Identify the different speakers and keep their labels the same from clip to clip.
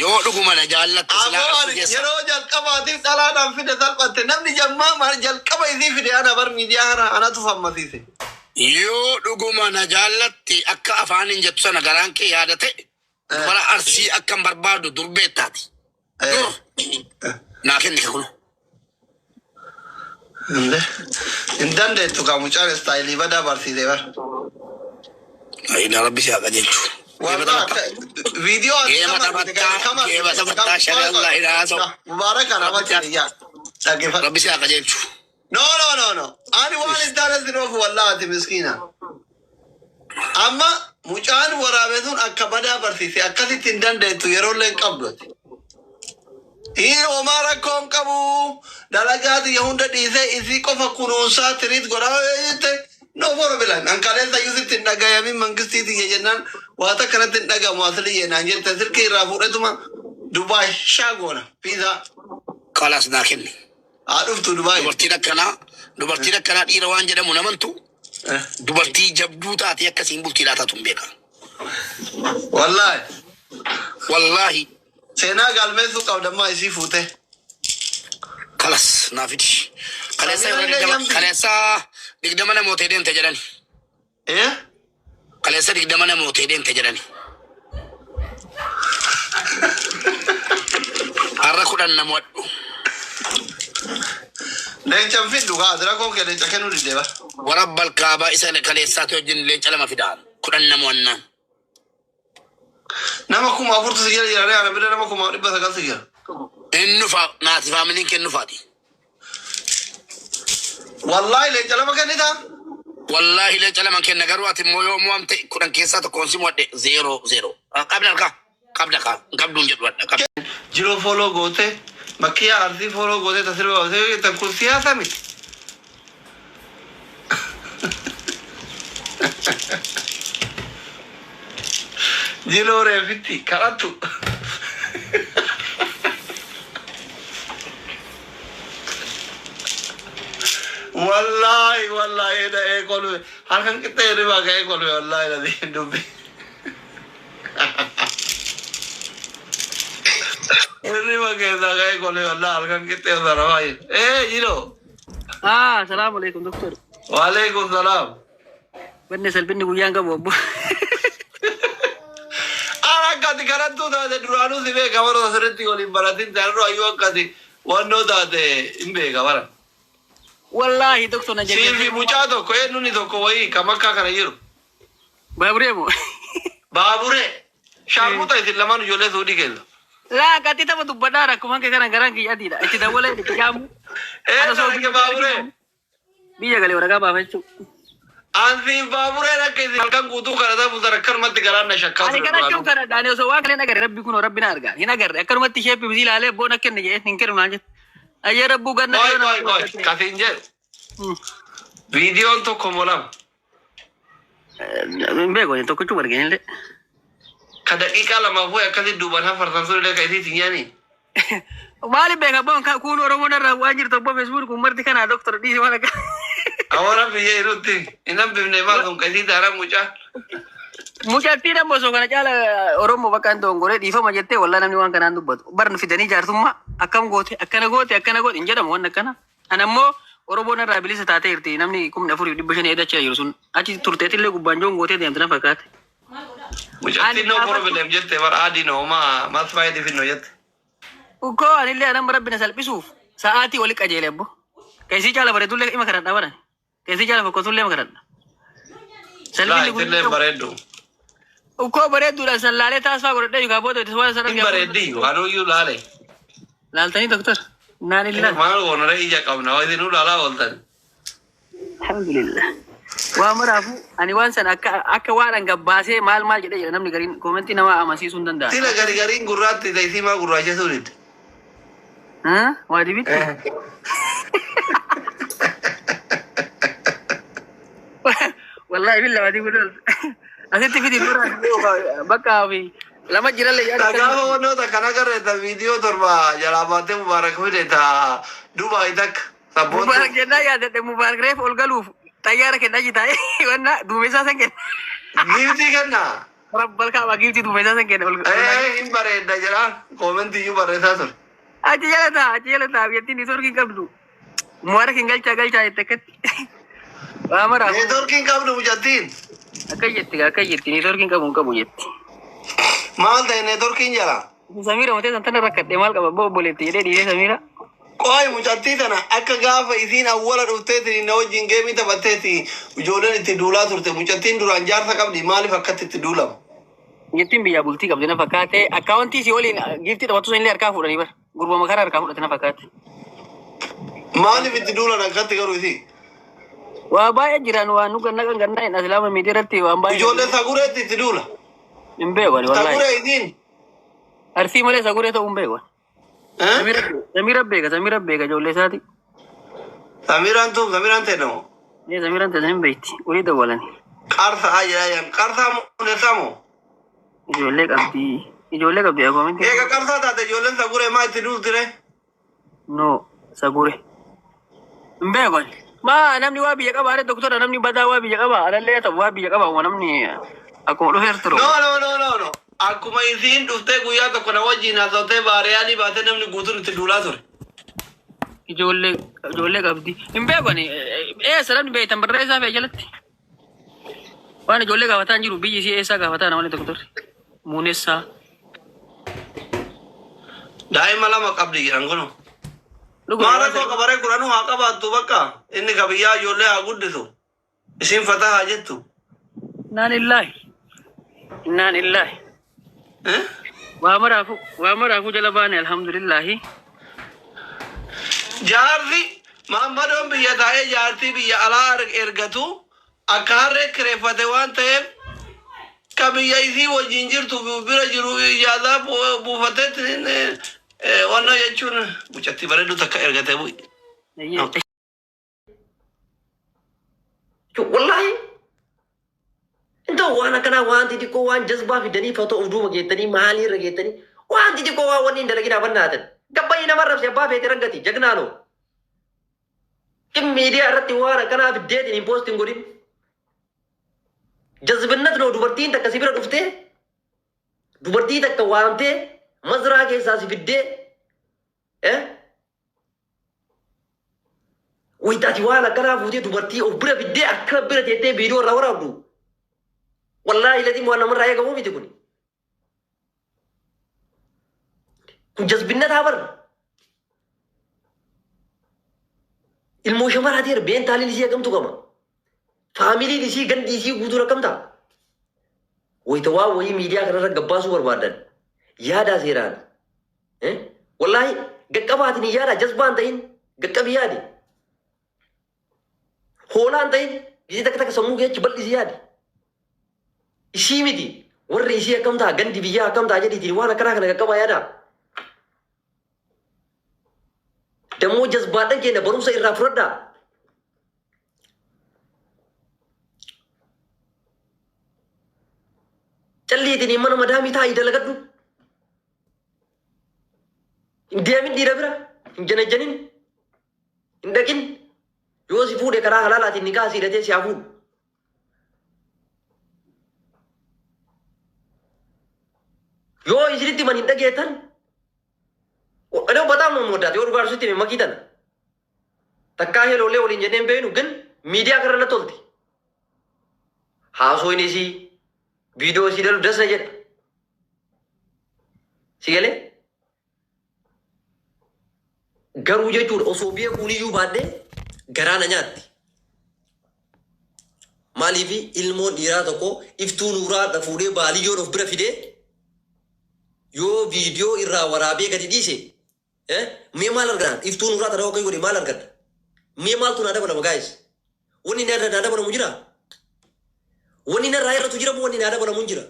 Speaker 1: Yoo dhuguma na jaallatte silaa
Speaker 2: Aboo
Speaker 1: Arsii
Speaker 2: ani
Speaker 1: keessa.
Speaker 2: yeroo jalqabaatiif dhalaadhaan fide salphatte namni jammaa maal jalqaba isii fide ana bar miidiyaa kana anatu fammasiise.
Speaker 1: Yoo dhuguma na jaallatte akka afaaniin jettu sana garaan kee yaada ta'e dubara Arsii akkan barbaadu dur beektaati. Dur naa kenni kun.
Speaker 2: Hin dandeettu kaa mucaan istaayilii badaa barsiise bar.
Speaker 1: Ina rabbi si haa qajeelchu. Geema taphattaa.
Speaker 2: Viidiyoo ati
Speaker 1: Geema
Speaker 2: kam argite
Speaker 1: taphattaa.
Speaker 2: kam
Speaker 1: Geema
Speaker 2: argite kam
Speaker 1: taphattaa shari'a Allah ina haasa'u.
Speaker 2: Mubaaraka
Speaker 1: Rabbi
Speaker 2: namatti
Speaker 1: si haa
Speaker 2: iyyaa dhaggeeffadhu.
Speaker 1: Rabbi si haa qajeelchu.
Speaker 2: No no no no. Ani waan hin taane sin oofu wallahi ati miskiina. Amma mucaan waraabe sun akka badaa barsiise akkasitti hin dandeettu yeroo illee hin qabdu ati. Inni homaa rakkoo hin qabu. Dalagaa tiyya hunda dhiisee isii qofa kunuunsaa tiriit godhaa jette no problem. An kaleessa iyyuu sitti hin dhagayamin mangistii tiyya jennaan waa takka natti hin dhagamu asli naan jette silkii irraa fuudhetuma Dubaay shaa goona fiizaa
Speaker 1: Kalaas naa kenni.
Speaker 2: haa dhuftu Dubaay.
Speaker 1: Dubartiin akkanaa dubartiin akkanaa dhiira waan jedhamu namantu dubartii jabduu taatee akkasiin bultiidhaa taatu hin beeka.
Speaker 2: Wallaahi
Speaker 1: Wallaahi
Speaker 2: seenaa galmeessuu qabdammaa isii fuute.
Speaker 1: kalas naa fidi. Kaleessa
Speaker 2: Samiiraan
Speaker 1: yeroo
Speaker 2: illee
Speaker 1: 20
Speaker 2: yamti.
Speaker 1: kaleessa 20 namootee deemte jedhani.
Speaker 2: Eh?
Speaker 1: Kaleessa 20 namootee deemte jedhani. Har'a 10 namoodhu.
Speaker 2: Leencan fiddu kaa asira koo kee leenca kennuu didde ba.
Speaker 1: Warabbal kaabaa isa kaleessaati wajjin leenca lama fidaan 10 namoonnaan.
Speaker 2: Nama 4000tu si jala jira ana bira nama 900,000 si jira.
Speaker 1: Inni fa naati faamiliin kennu faati.
Speaker 2: Wallaahi leenca lama kennitaa?
Speaker 1: Wallaahi leenca lama kenna garuu ati immoo yoo mo'amte 10 keessaa tokkoon si mo'adhe 0 0. Qabda harkaa qabda kaa hin qabduun jedhu adda qabda.
Speaker 2: Jiroo follow goote makkiyaa arsii follow goote ta sirba baasee jettan kun siyaasa miti. Jiloo reefitti kadhattu. Wallaahi wallaahi eda ee kolfe halkan qixxee hirribaa ka'ee kolfe wallaahi ladii dubbi. Hirriba keessaa ka'ee kolfe wallaahi halkan qixxee osoo rafaa jiru. Ee jiloo.
Speaker 3: Ah, salaamu alaikum doktor.
Speaker 2: Waalaikum salaam.
Speaker 3: Banne salphinni guyyaan qabu obbo.
Speaker 2: Ara akkati kadhattuu taate duraanuu si beeka bara asirratti waliin baratin taanirra ayyuu akkati wannoo taate hin beeka bara.
Speaker 3: Wallaahi doktor na
Speaker 2: Siifi
Speaker 3: jajjabeessee.
Speaker 2: mucaa tokko eenyuun tokko wayii kan makkaa kana jiru.
Speaker 3: Baaburee moo?
Speaker 2: Baaburee. Shaarmuxa isin lamaan ijoollee suudii keessa.
Speaker 3: Laa akkatti tapha dubbadhaa akkuma kee kana garaan kiyya adiidha. Itti dawwalee itti jaamu. Ana
Speaker 2: Eenyu
Speaker 3: osoo
Speaker 2: arge
Speaker 3: biyya
Speaker 2: baaburee?
Speaker 3: biyya galee waraqaa baafachuu.
Speaker 2: Ansiif baabureen akka isin halkan guutuu kadhataa bultan akkanumatti garaan na shakkaa
Speaker 3: Ani
Speaker 2: ture
Speaker 3: kadhachuu
Speaker 2: duraanuu.
Speaker 3: kadhadha. Ani osoo waan kana hin agarre rabbi kunoo rabbi na arga. Hin agarre akkanumatti sheeppi bisii ilaalee boon akka inni jedhee hin kennu naan jette. Ayyee rabbuu ganna
Speaker 2: Qoy
Speaker 3: dhiyoo
Speaker 2: qoy
Speaker 3: nama
Speaker 2: qoy
Speaker 3: godhate.
Speaker 2: kasiin jedhu viidiyoon tokko moo lama
Speaker 3: Hin beeku ani tokkichuma argine illee.
Speaker 2: ka daqiiqaa lamaaf wayi akkasi duuban hafarsan sun illee ka isiit hin nyaanii.
Speaker 3: Maaliif beeka boon kuun Oromoon irraa bu'aa jirtu obbo Facebook kun marti kanaa doktor dhiisi waan akka.
Speaker 2: Awwa rabbi jee nutti hin hambifne maal sun ka isii taara mucaa.
Speaker 3: Mucattiin amma osoo kana caala Oromoo bakka hin dongoree dhiifama jettee wallaa namni waan kanaan dubbatu. Barnu fidanii jaartummaa akkam goote akkana goote akkana goote hin jedhamu waan akkana. Ana immoo Oromoon irraa bilisa taatee jirti namni 4500 eedacha jiru sun achi turteetillee gubbaan joon gootee deemte na fakkaate. Ani
Speaker 2: Mucattiin no
Speaker 3: gaafadhu
Speaker 2: problem jette bara adii no homaa maas faayidii finno jette.
Speaker 3: Ukkoo anillee anamma rabbi na salphisuuf sa'aatii wali qajeele abbo. Keessii caala bareedullee ima kadhadha baran. Keessii caala fokkotullee ima kadhadha.
Speaker 2: Laa
Speaker 3: Salphinni
Speaker 2: isillee
Speaker 3: guyyaa
Speaker 2: bareeddu.
Speaker 3: ukkoo bareedduudhaan sallaalee taasifaa godhadhee yookaan booda itti waan san
Speaker 2: Hin
Speaker 3: argaa
Speaker 2: bareeddi anuyyuu laale.
Speaker 3: Laaltanii doktor. Naan illaan.
Speaker 2: Maal goonare ija qabna isinuu laalaa ooltan.
Speaker 3: Alhamdulillah. Waa maraafuu ani waan sana akka akka waan an gabbaasee maal maal jedhee jedha namni gariin koomentii nama amansiisuu hin danda'a.
Speaker 2: Sila gari gariin gurraatti ta'e siimaa gurraacha suunit.
Speaker 3: Waa dibitti. Wallahi billa waa dibitti. Asitti fidi dura bakka fi lama jirallee yaada
Speaker 2: Gaafa wantoota kana agarreetta viidiyoo 7 jalaa baatee Mubaarak fide ta Dubaay takka
Speaker 3: Mubaarak
Speaker 2: sabboontu.
Speaker 3: jennaan yaadadhe Mubaarak reef ol galuuf xayyaara kennaa jitaa'e wanna duumessaa san kenna.
Speaker 2: Giiftii kenna.
Speaker 3: Rabbal kaaba giiftii dubbisa san kenna ol.
Speaker 2: Ee hin bareedda jedha. Koomentii iyyuu barreessaa ture.
Speaker 3: Achi jala taa achi jala taa biyyattiin neetwoorkii hin qabdu. Mubarak hin galchaa galchaa jette akkatti. Waa maraafuu.
Speaker 2: Neetwoorkii hin qabdu mucattiin.
Speaker 3: Akka jetti akka jetti neetwoorkii hin qabu hin qabu jetti.
Speaker 2: Maal ta'e neetwoorkiin jala?
Speaker 3: Samiira matee san tana rakkadhe maal qaba boo obboleetti jedhee dhiisee Samiira.
Speaker 2: Qoy mucattii tana akka gaafa isiin awwala dhufteeti na wajjin geemii taphatteeti ijoolleen itti duulaa turte mucattiin duraan jaarsa qabdi maaliif akkatti itti duulama?
Speaker 3: Jettiin biyyaa bultii qabdi na fakkaate akkaawwantii si waliin giiftii taphattu sanillee harkaa fuudhanii bara gurbama karaa harkaa fudhate na fakkaate.
Speaker 2: Maaliif itti duulan akkatti garuu isii?
Speaker 3: Waa baay'ee jiran waan nu ganna kan ganna hin asilaama miidiyaa irratti waan baay'ee.
Speaker 2: Ijoollee sagureetti itti duula.
Speaker 3: Hin beeku ani wallaahi.
Speaker 2: Saguree isiin.
Speaker 3: Arsii malee saguree ta'uu hin beeku.
Speaker 2: Eh?
Speaker 3: Samiira beeka Samiira beeka ijoollee isaati.
Speaker 2: Samiraan tun Samiraan ta'e namo.
Speaker 3: Mee Samiiraan ta'e hin beekti olii dawwalani.
Speaker 2: Qarsa haa jedhaa jedhan qarsaa moo hundeessaa moo?
Speaker 3: Ijoollee qabdi ijoollee qabdi akoominti.
Speaker 2: Eega qarsaa taate ijoolleen saguree maa itti duultire?
Speaker 3: No sagure. Hin beeku ani. Maa namni waa biyya qaba are doktora namni badaa waa biyya qaba alallee ta'u waa biyya qaba namni akkuma dhufeer turu.
Speaker 2: No no no no no. Akkuma isiin dhuftee guyyaa tokko na wajjin haasawtee baariyaalii baatee namni guutuun itti duulaa ture.
Speaker 3: Ijoollee ijoollee qabdi. Hin beeku ani eessa namni beektan barreessaa fe'e jalatti. Waan ijoollee gaafataa hin jiru biyyi isii eessaa gaafataa namoonni doktorri. Muunessaa.
Speaker 2: Daa'ima lama qabdi jedhan kunuun.
Speaker 3: Dhuguma
Speaker 2: Maal rakkoo qabaree kudhanuu haa qabaattu bakka inni ka biyyaa ijoollee haa guddisu. Isiin fataa haa jettu.
Speaker 3: Innaan illaahi. Innaan illaahi.
Speaker 2: Eh?
Speaker 3: Waa maraafuu jala baane alhamdulillaahi.
Speaker 2: Jaarsi Maammadoon biyya taa'ee jaartii biyya alaa ergatu akka harree kireeffate waan ta'eef ka biyya isii wajjin jirtu bira jiru ijaazaa buufateetti wanna jechuun mucattii bareedduu takka ergate bu'i.
Speaker 4: Wallahi intoo waan akkanaa waan xixiqqoo waan jazbaa fidanii footoo of duuba geettanii maalii irra geettanii waan xixiqqoo waan wanni hin dalaginaa bannaatan. Gabbayyi nama rabsi abbaa feete raggati jagnaanoo. Kin miidiyaa irratti waan akkanaa fiddeetiin hin poostiin godhin. Jazbinnat noo dubartiin takka si bira dhuftee dubartii takka waamtee mazraa keessaa si fiddee eh? Wayitaati waan akkanaa fuutee dubartii of bira fiddee akka bira teettee viidiyoo irraa waraabdu. Wallaahi latiin waan namarraa eegamu miti kun. Kun jazbinnataa barra. Ilmoo shamaraatii beentaaliin isii akkamtu qaba. Faamiliin isii gandi isii guutuun akkam ta'a? Wayita waan wayii miidiyaa kanarra gabbaasuu barbaadan yaadaa seeraan. Wallaahi gaqqabaatiin hin yaadaa jazbaan ta'in gaqqabi yaadi. Hoolaan ta'in gisee takka takka sammuu keechi bal'isi yaadi. Isii miti warri isii akkam ta'a gandi biyyaa akkam ta'a jedhiitiin waan akkanaa kana qaqqabaa yaadaa. Dammoo jazbaadhan keenya barumsa irraa fudhadhaa. Calliitiin mana madaamii taa'ii dalagadhu. Hin deemin dhiira bira hin janajjanin hin dhaqin yoo si fuudhe karaa halaalaatiin nikaa si hidhatee si haa fuudhu. Yoo isinitti man hin dhageettan እኔ በጣም ነው የምወዳት። የወር ጋር ስትይ መኪተን takkaa heloolee waliin jennee hin beeknu ግን miidiyaa kana irratti tolti. Haasoon isii viidiyoo isii dalu das na jedha. Si galee garuu jechuudha osoo beekuun iyyuu baadhee garaa na nyaatti. Maaliif ilmoon dhiiraa tokko iftuu nuuraa fuudhee baaliyyoon of bira fidee yoo viidiyoo irraa waraabee gadi dhiise mee maal argata? Iftuu nuuraa tana hooqee godhe maal argata? Mee maaltu naa dabalama gaayis? Wanni naa dabalamu jira? Wanni narraa irratu jira moo wanni naa dabalamu hin jira?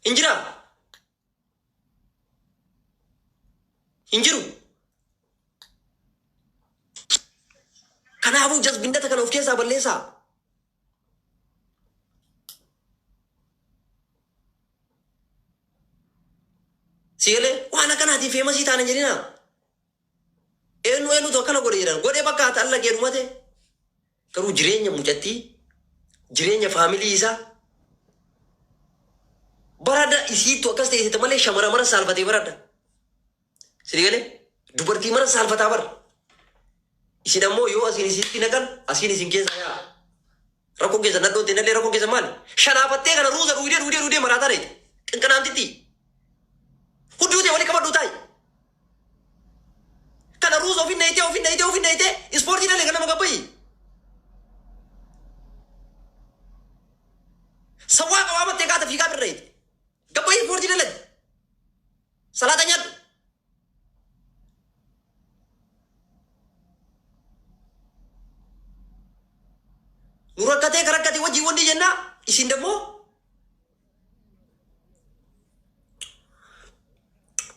Speaker 4: Hin jira? Hin jiru. Kanaafuu jazbindata kana of keessaa balleessaa. Sigalee waan akkanaatiif feemasii taana hin jedhinaa. Eenyu eenyutu akkana godhe jedhan godhee bakka haa ta'an dhumate. Garuu jireenya mucattii jireenya faamilii isaa Isiittu akkas ta'e malee shamara mara saalfatee baradha. Sini galee dubartii mara saalfataa bara. Isin ammoo yoo asiin isitti naqan asiin isin keessa yaa. Rakkoon keessa nadhoon ta'e nallee rakkoon keessa maali? Shanaafattee kana ruuza dhuydee dhuydee dhuydee maraataa dheete. Qinqinaamtitti. Hudduu ta'e walii qabadhu taa'i. Kana ruuza ofin nayitee ofin nayitee ofin nayitee ispoortii dhalee kan nama gabbayi. Sawwaa qabaamattee kaata fiigaa birreeti. Gabbayi ispoortii dhalee. Salaata nyaadhu. Nu rakkatee ka rakkate wajjin wanni jennaa isin dammoo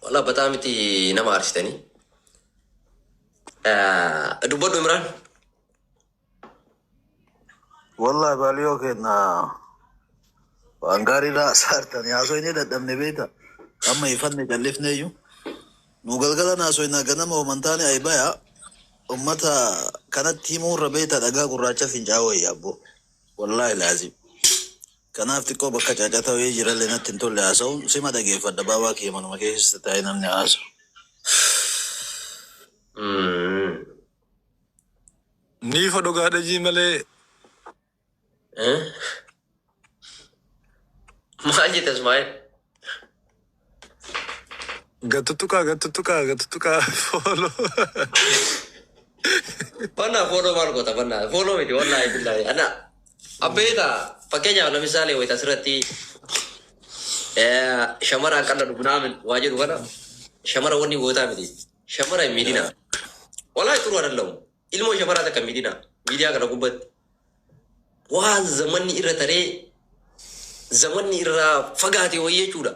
Speaker 4: wala bataa miti nama aarsitanii. Dubbadhu Imraan.
Speaker 5: Wallahi baaliyoo kenna waan gaariidha saartani haasoyne dadhabne beeta amma ifanne callifneeyyu nu galgala naasoyna ganama omantaani ay baya ummata kanatti himuurra beeta dhagaa gurraacha fincaa'aa wayya abbo wallahi laazim kanaaf xiqqoo bakka caacata wayii jirallee natti hin tolle haasa'uun sima dhageeffadha baabaa kiyya manuma keessa taa'ee namni haasa'u.
Speaker 6: Niifa dhugaa dhajii malee.
Speaker 4: Maal jette Ismaa'eel?
Speaker 6: Gattutuqaa gattutuqaa gattutuqaa follow.
Speaker 4: Bannaa follow maal goota bannaa follow miti wallaahi billaahi ana abbeeta fakkeenyaaf lamisaalee wayita asirratti shamara qalladhu bunaamin waa jedhu kana shamara wanni gootaa miti shamara hin miidhina wallaahi turu adallamu ilmoo shamaraa takka hin miidhina miidiyaa kana gubbatti waan zamanni irra taree zamanni irraa fagaate wayii jechuudha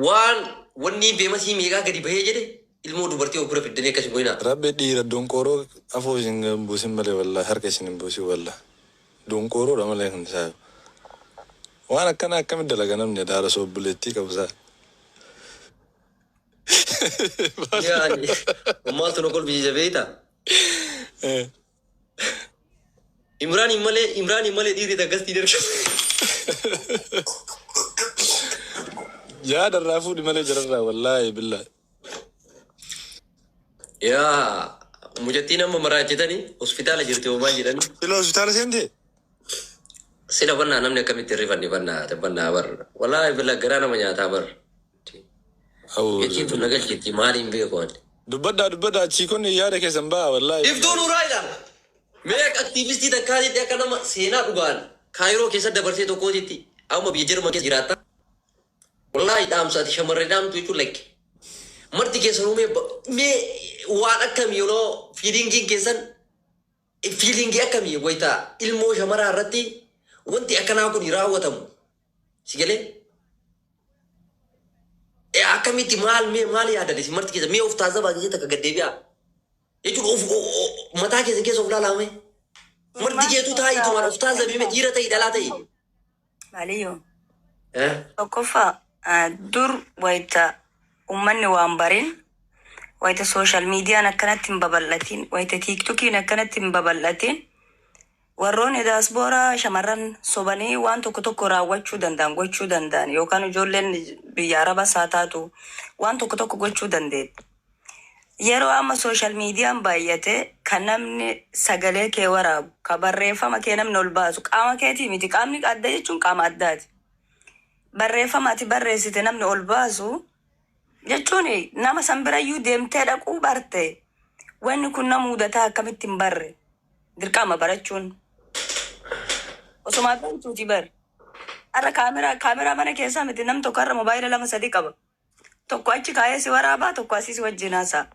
Speaker 4: waan wanni beemasii meeqaa gadi bahee jedhe ilmoo dubartii of bira fiddanii akkas hin godhinaa.
Speaker 6: Rabbi dhiira donqooroo afoo isin hin buusin malee wallahi harka isin hin buusin wallahi. Donqooroodha malee kan isaa. Waan akkana akkamitti dalaga namni daara soobbuleettii qabu isaa.
Speaker 4: Yaani maaltu na kolfisiise beektaa? Imraan malee Imraan malee dhiirri akkasitti darbu.
Speaker 6: Yaada irraa fuudhi malee jararraa wallahi billahi.
Speaker 4: Yaa mucattiin amma maraachetanii hospitaala jirti homaa jedhanii.
Speaker 6: Sila hospitaala seentee?
Speaker 4: Sila bannaa namni akkamitti hirrifanne bannaa bannaa bar. Wallaahi billa garaa nama nyaataa bar. Jechiin tun na galcheetti maaliin beeku ani.
Speaker 6: Dubbadhaa dubbadhaa chiikonni yaada keessan ba'a wallahi.
Speaker 4: Iftuu nuuraa ilaala. Mee aktiivistii takkaatitti akka nama seenaa dhugaan Kaayiroo keessa dabarsee tokkootitti amma biyya Jarman keessa jiraatta. Wallaahi dhaamsaati shamarree dhaamtu jechuun lakki. Marti keessanuu mee mee waan akkamii yeroo feelingiin keessan feelingii akkamii wayita ilmoo shamaraa irratti wanti akkanaa kun raawwatamu. Si galee? Akkamitti maal mee maal yaadan isin marti keessan mee of taasisabaa keessatti akka gaddeebi'aa. Jechuun of mataa keessan keessa of ilaalaa mee. Marti keetuu taa'ii of taasisabii mee dhiira ta'ii dhalaa ta'ii.
Speaker 7: Maaliyyoo. Tokkoffaa dur wayita uummanni waan barin wayita social miidiyaan akkanatti hin babal'atin wayita tiiktokiin akkanatti hin babal'atin warroonni daaspooraa shamarran sobanii waan tokko tokko raawwachuu danda'an gochuu danda'an yookaan ijoolleen biyya arabas haa taatu waan tokko tokko gochuu dandeetti. Yeroo amma social miidiyaan baay'ate kan namni sagalee kee waraabu ka barreeffama kee namni ol baasu qaama keetii miti qaamni adda jechuun qaama addaati. Barreeffama ati barreessite namni ol baasu jechuun nama san birayyuu deemtee dhaquu barte wanni kun nama mudataa akkamitti hin barre dirqama barachuun. Osuma beektuuti bar. Har'a kaameraa kaameraa mana keessaa miti nam tokko har'a mobaayila lama sadi qaba. Tokko achi kaayee si waraabaa tokko asii si wajjin haasa'a.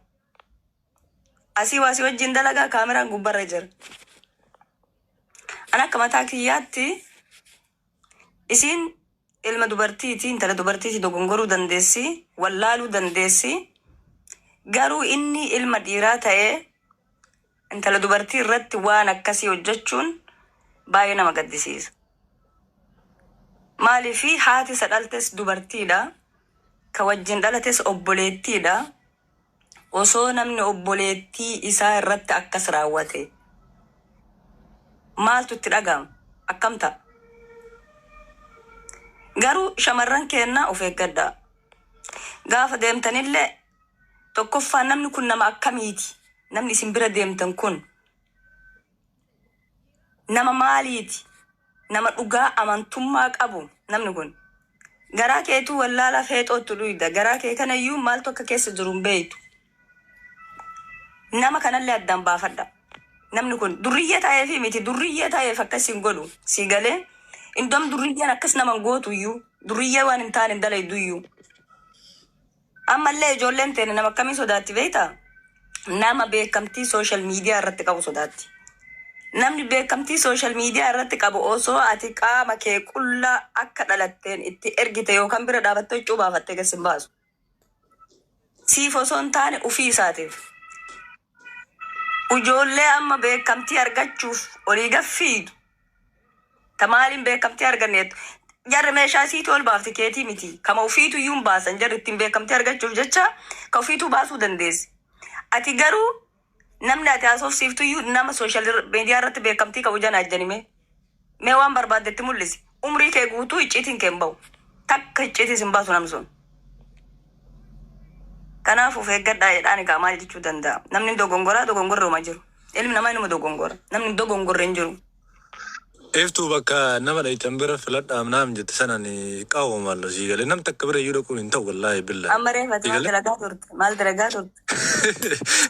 Speaker 7: Asii waa si wajjin dalagaa kaameraan gubbarra jira. An akka mataa kiyyaatti isiin ilma dubartiiti intala dubartiiti dogongoruu dandeessi wallaaluu dandeessi garuu inni ilma dhiiraa ta'ee intala dubartii irratti waan akkasii hojjechuun baay'ee nama gaddisiisa. Maaliifi haati isa dhaltes dubartiidha. Ka wajjin dhalates obboleettiidha. Osoo namni obboleettii isaa irratti akkas raawwate maaltu itti dhaga'ama? Akkam ta'a? Garuu shamarran keenna of eeggadhaa. Gaafa deemtanillee tokkoffaa namni kun nama akkamiiti? Namni isin bira deemtan kun nama maaliiti? Nama dhugaa amantummaa qabu namni kun. Garaa keetuu wallaalaa feexootti dhuyda. Garaa kee kanayyuu maaltu akka keessa jiru hin beektu. Nama kanallee addaan baafadha. Namni kun durriyyee ta'eefi miti, durriyyee ta'eef akkas hin godhu. Si galee indom durriyyeen akkas nama hin gootu iyyuu, durriyyee waan hin taane hin dalaydu iyyuu. Ammallee ijoolleen teene nama akkamii sodaatti beektaa? Nama beekamtii social media irratti qabu sodaatti. Namni beekamtii social media irratti qabu osoo ati qaama kee qullaa akka dhalatteen itti ergite yookaan bira dhaabattee huccuu baafattee gad sin baasu. Siif osoo hin taane ufii isaatiif. Ijoollee amma beekamtii argachuuf olii gad fiidu. Ta maaliin beekamtii arganne jettu. Jarri meeshaa isiitu ol baafti, keetii miti. Kama ufiitu iyyuu hin baasan, jarri ittiin beekamtii argachuuf jecha ka ufiituu baasuu dandeessi. Ati garuu namni ati haasofsiiftu iyyuu nama social media irratti beekamtii qabu janaajjani mee. Mee waan barbaadde itti mul'isi. Umrii kee guutuu icciitiin kee hin bahu. Takka icciitii sin baasu namni sun. Kanaaf of eeggadhaa jedhaan egaa maal jechuu danda'a. Namni dogongoraa dogongorruma jiru. Ilmi namaa inuma dogongora. Namni hin dogongorre hin jiru.
Speaker 6: Iftuu bakka nama dhayxan bira filadhaa naam jette sanan qaawwa maallo sii galee nam takka bira iyyuu dhaquun hin ta'u wallaahi billahi.
Speaker 7: Amma reef ati
Speaker 6: Sii
Speaker 7: maal
Speaker 6: galee?
Speaker 7: dalagaa turte? Maal dalagaa turte?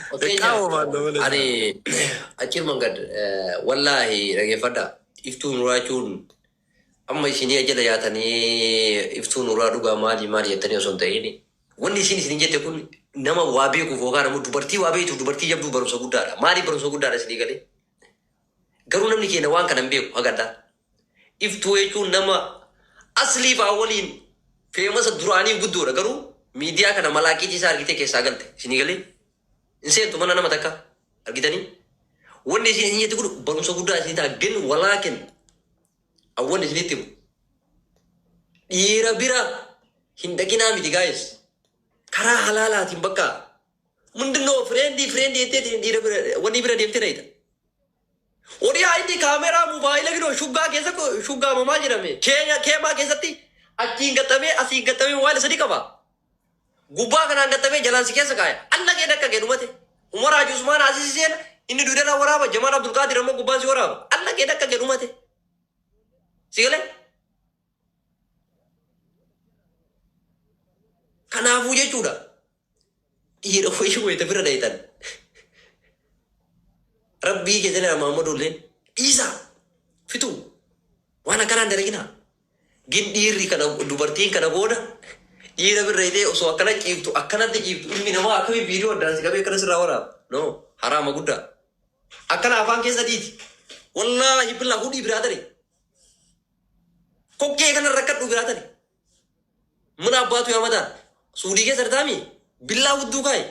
Speaker 4: Fakkeenyaaf
Speaker 6: Qaawwa maallo malee.
Speaker 4: ani achir mangad wallaahi dhageeffadha, iftuu nuraa jechuun amma isinii jala yaatanii iftuu nuraa dhugaa maali maali jettanii osoo hin ta'in, wanni isin isin jette kun nama waa beekuuf yookaan ammoo dubartii waa beektuuf, dubartii jabduu barumsa guddaadha. Maaliif barumsa guddaadha isinii galee? Garuu namni keenya waan kana hin beeku hagadhaa. Iftuu jechuun nama aslii fa'aa waliin famous duraanii guddoodha, garuu miidiyaa kana malaaqiitii isaa argitee keessaa galte isinii galee. Hin seentu mana nama takka argitanii. Wanni isin isin jette kun barumsa guddaa isinii ta'a, gin walaakin awwanni isinitti himu. Dhiira bira hin dhaqinaa miti guys. Karaa halaalaatiin bakka ምንድነው friend friend jetteetiin dhiira bira wanni bira deemtee dhayita. Horii haa kaameraa mobaayila kinoo shuggaa keessa shuggaa mamaa jedhame keenya keemaa keessatti achiin gaxamee asiin gaxamee mobaayila sadi qaba. Gubbaa kanaan gaxamee jalaan si keessa kaaya. Alla kee dakka kee dhumate. Umar Haji Usmaan asii seena, inni duudarraa waraaba, Jamaal Abdulqaadir ammoo gubbaan si waraaba. Alla kee dakka kee dhumate. Si galee? Kanaafuu jechuudha. Dhiira wayii wayita bira dhayitan. Rabbii keessan Muhammadu illeen dhiisaa fituu waan akkanaan dalaginaa. Gin dhiirri kana dubartiin kana booda dhiira bira dhayitee osoo akkana ciiftu, akkanatti ciiftu, ilmi namaa akkamii viidiyoo addaan si qabee akkana sirraa waraaba? No, haraama guddaa. Akkana afaan keessa dhiiti. Wallaahi billaa hudhii biraa tare. Kokkee kana rakkadhu biraa tare. Mana abbaatu yaamataa. Suudii keessa artaami billaa hudduu kaaye.